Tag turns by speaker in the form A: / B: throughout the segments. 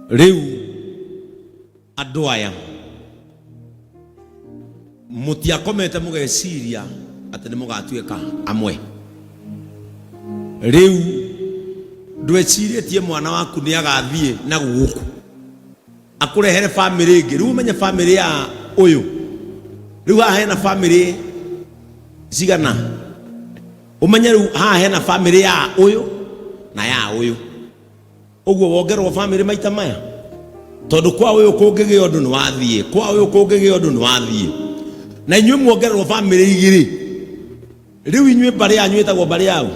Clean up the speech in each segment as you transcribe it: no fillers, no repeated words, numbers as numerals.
A: Rĩu andũ aya mũtiakomete mũgeciria atĩ nĩ mũgatuĩka amwe. Rĩu ndwecirĩtie mwana waku nĩ agathiĩ na gũkũ akũrehere bamĩrĩ ĩngĩ. Rĩu ũmenye bamĩrĩ ya ũyũ, rĩu haha hena bamĩrĩ cigana? Ũmenye rĩu haha hena bamĩrĩ ya ũyũ na ya ũyũ. Ũguo wongererwo bamĩrĩ maita maya, tondũ kwa ũyũ kũngĩgĩa ũndũ nĩ wathiĩ, kwa ũyũ kũngĩgĩa ũndũ nĩ wathiĩ, na inyuĩ muongererwo bamĩrĩ igĩrĩ. Rĩu inyuĩ mbarĩ yanyu ĩtagwo mbarĩ yaũ?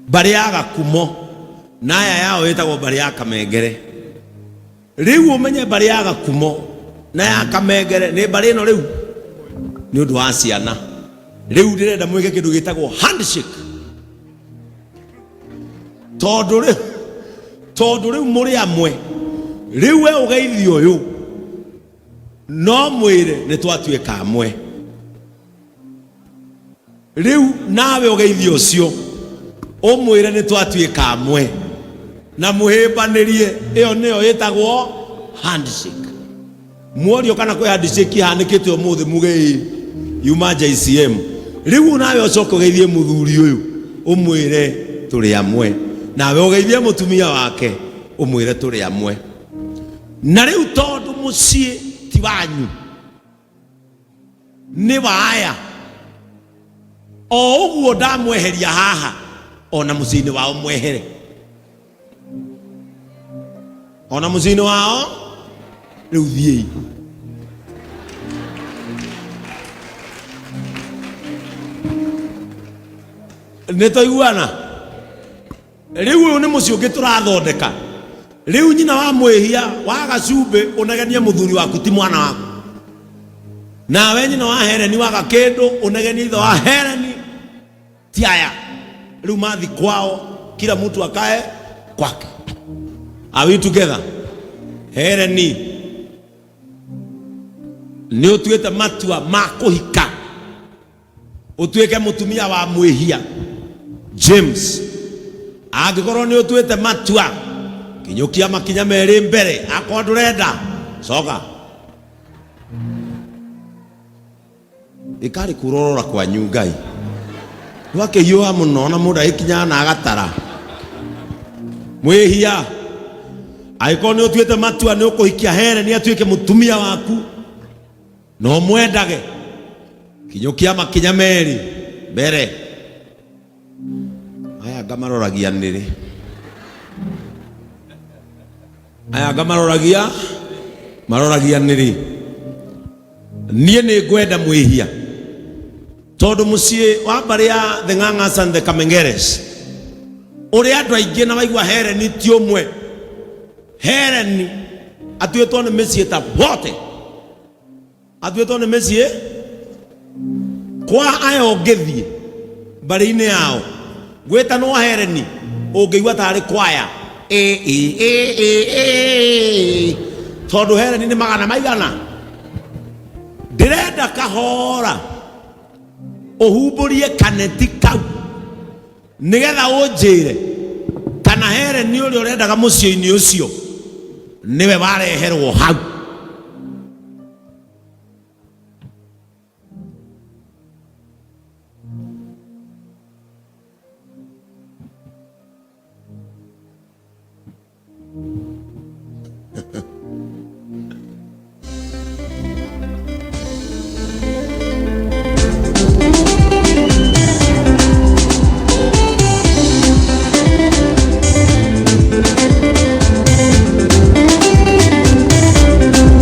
A: Mbarĩ ya Gakumo, na aya yao ĩtagwo mbarĩ ya Kamengere. Rĩu ũmenye mbarĩ ya Gakumo na ya Kamengere nĩ mbarĩ ĩno rĩu nĩ ũndũ wa ciana. Rĩu ndĩrenda mwĩke kĩndũ gĩtagwo handshake, tondũ rĩu tondũ rĩu mũrĩ amwe. Rĩu we ũgeithio ũyũ no mwĩre nĩ twatuĩka amwe. Rĩu nawe ũgeithio ũcio ũmwĩre nĩ twatuĩka amwe, na mũhĩmbanĩrie. Ĩyo nĩyo ĩtagwo handshake. Muorio kana kwĩ handshake ihanĩkĩte ũmũthĩ, muge ĩ yuma JCM. Rĩu nawe ũcoke ũgeithie mũthuri ũyũ ũmwĩre tũrĩ amwe, nawe ũgeithie mũtumia wake ũmwĩre tũrĩ amwe. Na rĩu tondũ mũciĩ ti wanyu, nĩ wa aya, o ũguo ndamweheria haha, ona mũciĩ-inĩ wao mwehere, ona mũciĩ-inĩ wao. Rĩu thiĩi. Nĩ twaiguana? Rĩu ũyũ nĩ mũciĩ ũngĩ tũrathondeka. Rĩu nyina wa mwĩhia wa gacumbĩ, ũnegenie mũthuri waku ti mwana waku. Nawe nyina wa Hereni waga kĩndũ, ũnegenie ithe wa Hereni ti aya. Rĩu mathi kwao, kila mtu akae kwake. Are we together? Hereni nĩ ũtuĩte matua ma kũhika ũtuĩke mũtumia wa mwĩhia James. Angĩkorwo nĩ ũtuĩte matua, kinyũkia makinya merĩ mbere. Akorwo ndũrenda, coka ĩkarĩ kũrorora kwanyu. Ngai rwakĩhiũha mũno na mũndũ agĩkinyaga na agatara. Mwĩhia, angĩkorwo nĩ ũtuĩte matua nĩ ũkũhikia Here nĩ atuĩke mũtumia waku na ũmwendage, kinyũkia makinya merĩ mbere. Aya ngamaroragia nĩrĩ? Aya ngamaroragia maroragia nĩrĩ? Niĩ nĩ ngwenda mwĩhia, tondũ mũciĩ wa mbarĩ ya the Ng'ang'as and the Kamengeres ũrĩa andũ aingĩ na waigua Hereni ti ũmwe. Hereni atuĩtwo nĩ mĩciĩ ta wote, atuĩtwo nĩ mĩciĩ kwa aya. Ũngĩthiĩ mbarĩ-inĩ yao gwĩtanwo Hereni, ũngĩigua tarĩ kwaya ĩ ĩ ĩ ĩ ĩ, tondũ Hereni nĩ magana maigana. Ndĩrenda kahora ũhumbũrie kaneti kau nĩgetha ũnjĩre kana Hereni ũrĩa ũrendaga mũciĩ-inĩ ũcio nĩwe wareherwo hau.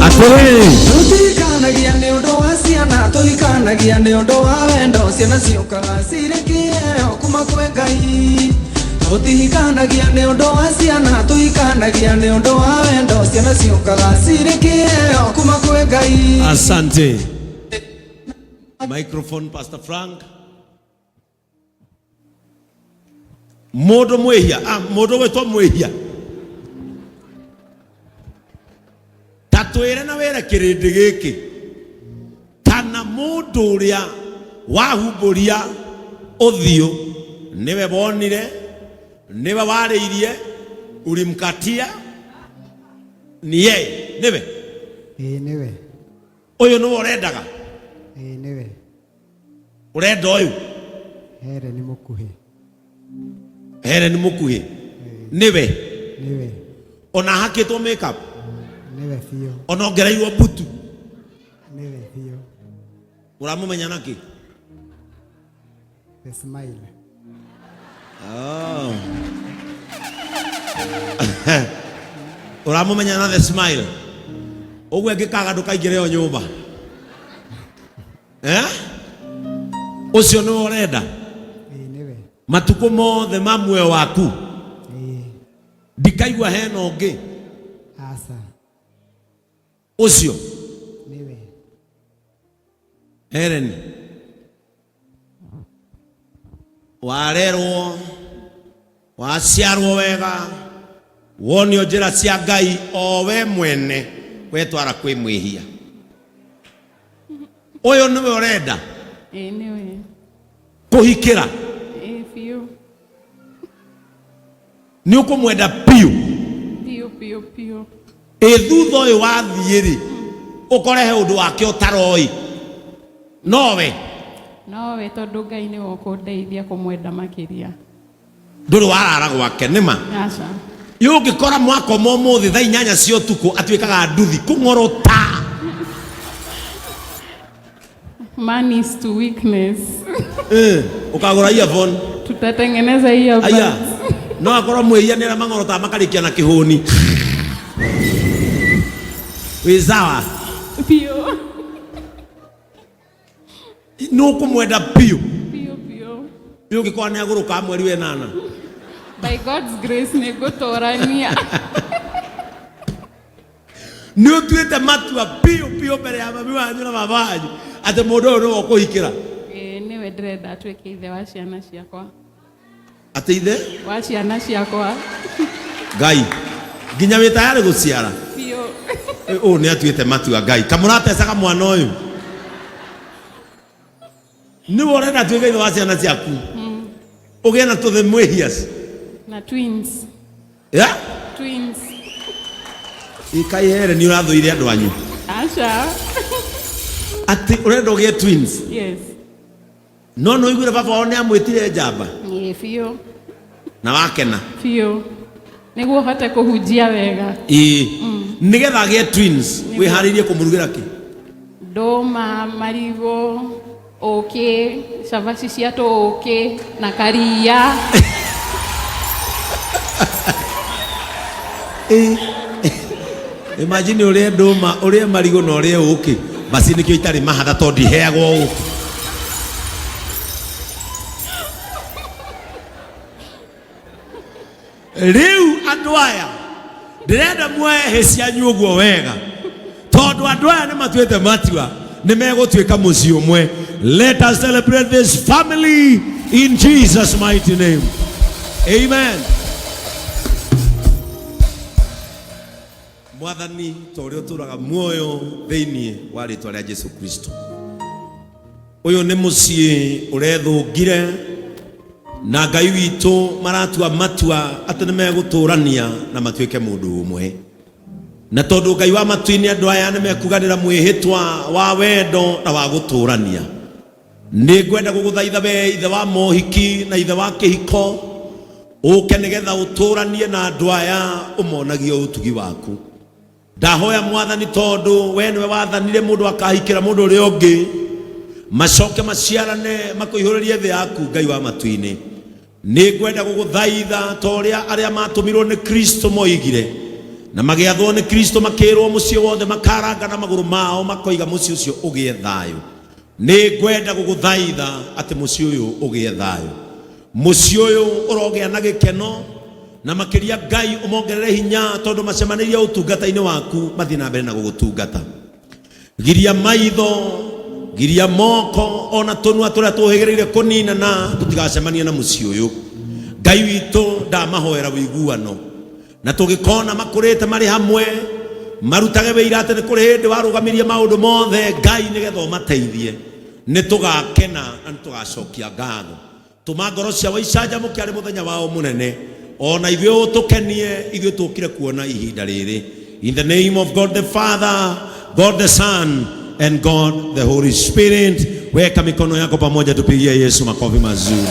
A: Atĩrĩrĩ,
B: Tũtirikanagia nĩ ũndũ wa ciana, tũhikanagia nĩ ũndũ wa wendo. Ciana ciũkaga cirĩ kĩheo kuma kwĩ Ngai. Tũtihikanagia nĩ ũndũ wa ciana, tũhikanagia nĩ ũndũ wa wendo. Ciana ciũkaga cirĩ kĩheo kuma kwĩ Ngai.
A: Asante. Microphone, Pastor Frank. Mũndũ mwĩhia, ah, mũndũ gwĩtwo mwĩhia. Ta twĩre na wĩre kĩrĩndĩ gĩkĩ kana mũndũ ũrĩa wahumbũria ũthiũ nĩwe wonire, nĩwe warĩirie, Ulimkatia ni yeye nĩwe?
C: Ĩĩ, nĩwe.
A: Ũyũ nĩwe ũrendaga?
C: Ĩĩ, nĩwe.
A: Ũrenda ũyũ?
C: Here nĩ mũkuhĩ.
A: Here nĩ mũkuhĩ, nĩwe?
C: Nĩwe.
A: Ona hakĩtwo makeup?
C: Nĩwe biũ.
A: Ona ongereirwo mbutu?
C: Nĩwe biũ.
A: Ũramũmenya nakĩ?
C: The smile.
A: Oh. Ũramũmenya na the smile. Ũguo ĩngĩkaga ndũkaingĩre o nyũmba, eh? Ũcio nĩwe ũrenda?
C: Ĩĩ, nĩwe.
A: Matukũ mothe ma muoyo waku?
C: Ĩĩ.
A: Ndikaigua hena ũngĩ?
C: Aca.
A: Ũcio?
C: Nĩwe.
A: Helen, warerwo, waciarwo wega, wonio njĩra cia Ngai, o we mwene wetwara kwĩ mwĩhia ũyũ. Nĩwe ũrenda?
D: Ĩĩ, nĩwe.
A: Kũhikĩra?
D: Ĩĩ, biũ.
A: Nĩ ũkũmwenda biũ?
D: Biũ biũ biũ.
A: Ĩ thutha ũyũ wathiĩ rĩ, ũkore he ũndũ wake ũtaroĩ nowe?
D: Nowe, tondũ Ngai nĩwe ũkũndeithia kũmwenda makĩria.
A: Ndũrĩ warara gwake nĩma?
D: Aca.
A: Yũngĩkora mwakoma ũmũthĩ thaa 8 cia ũtukũ atuĩkaga nduthi kũng'orota.
D: Man is to weakness.
A: Eh, ũkagũra earphone.
D: Tutatengeneza hiyo.
A: Aya, no akorwo mwĩhia nĩ arĩa mang'orotaga makarĩkia na kĩhũni. Wĩ sawa?
D: Biũ.
A: Nĩ ũkũmwenda biũ?
D: Biũ biũ.
A: Ũngĩkorwo nĩ agũrũkaga mweri wa ĩnana?
D: By God's grace, nĩ ngũtũrania.
A: Nĩ ũtuĩte matua biũ biũ mbere ya mami wanyu na baba wanyu atĩ mũndũ ũyũ nĩwe ũkũhikĩra?
D: Ĩĩ, nĩwe ndĩrenda atuĩke ithe wa ciana ciakwa.
A: Atĩ ithe?
D: Wa ciana ciakwa.
A: Ngai, nginya wĩ tayarĩ gũciara?
D: Biũ.
A: Ũũ nĩ atuĩte matua. Ngai, kamũratecaga mwana ũyũ. Nĩwe ũrenda atuĩke ithe wa ciana ciaku, ũgĩe na tũthe mwĩhias?
D: Na twins.
A: Yeah?
D: Twins.
A: Ikaihere, nĩ ũrathũire andũ anyu.
D: Aca.
A: Atĩ ũrenda ũgĩe twins?
D: Yes.
A: No nĩ ũiguire baba wao nĩ amwĩtire njamba?
D: Ĩĩ, biũ.
A: Na wakena?
D: Biũ, nĩguo hote kũhunjia wega.
A: Ĩĩ, nĩgetha agĩe twins wĩharĩirie kũmũrugĩra kĩ?
D: Ndũma, marigũ, ũkĩ, cabaci cia tũũkĩ na karia.
A: Imagine ũrĩe ndũma, ũrĩe marigũ na ũrĩe ũkĩ. Basi nĩkĩo itarĩ mahatha, tondũ ndiheagwo ũkĩ. Rĩu andũ aya, ndĩrenda muoe hĩ cianyu ũguo wega, tondũ andũ aya nĩ matuĩte matua nĩ megũtuĩka mũciĩ ũmwe. Let us celebrate this family in Jesus' mighty name. Amen. Mwathani, ta ũrĩa ũtũraga muoyo, thĩinĩ wa rĩtwa rĩa Jesu Kristo, ũyũ nĩ mũciĩ ũrethũngire na Ngai witũ, maratua matua atĩ nĩ megũtũrania na matuĩke mũndũ ũmwe. Na tondũ Ngai wa matu-inĩ, andũ aya nĩ mekuganĩra mwĩhĩtwa wa wendo na wa gũtũrania, nĩ ngwenda gũgũthaitha we ithe wa mohiki na ithe wa kĩhiko, ũke nĩgetha ũtũranie na andũ aya, ũmonagie ũtugi waku. Ndahoya Mwathani, tondũ we nĩwe wathanire mũndũ akahikĩra mũndũ ũrĩa ũngĩ, macoke maciarane makũihũrĩrie thĩ yaku. Ngai wa matu-inĩ, nĩ ngwenda gũgũthaitha ta ũrĩa arĩa matũmirwo nĩ Kristo moigire na magĩathwo nĩ Kristo, makĩrwo mũciĩ wothe makaranga na magũrũ mao, makoiga mũciĩ ũcio ũgĩe thayũ. Nĩ ngwenda gũgũthaitha atĩ mũciĩ ũyũ ũgĩe thayũ, mũciĩ ũyũ ũrogĩa na gĩkeno, na makĩria Ngai ũmongerere hinya, tondũ macemanĩrie ũtungata-inĩ waku, mathiĩ na mbere na gũgũtungata. Giria maitho, giria moko, ona tũnua tũrĩa tũhĩgĩrĩire kũninana tũtigacemanie na mũciĩ ũyũ. Ngai witũ, ndamahoera ũiguano, na tũgĩkona makũrĩte marĩ hamwe, marutage wĩira atĩ nĩ kũrĩ hĩndĩ warũgamirie maũndũ mothe, Ngai, nĩgetha ũmateithie. Nĩ tũgakena na nĩ tũgacokia ngatho. Tũma ngoro ciao icanjamũke arĩ mũthenya wao mũnene. Ona ithuĩ ũtũkenie, ithuĩ tũkire kuona ihinda rĩrĩ. In the name of God the Father, God the Son and God the Holy Spirit. Weka mikono yako pamoja, tupigie Yesu makofi mazuri.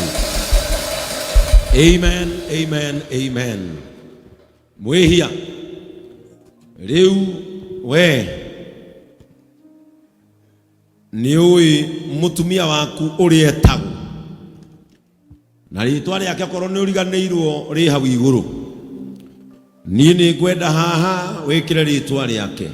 A: Amen, amen, amen. Mwĩhia rĩu we nĩ ũĩ mũtumia waku ũrĩa etagwo na rĩtwa rĩake, okorwo nĩ ũriganĩirwo rĩ hau igũrũ. Niĩ nĩ ngwenda haha wĩkĩre rĩtwa rĩake.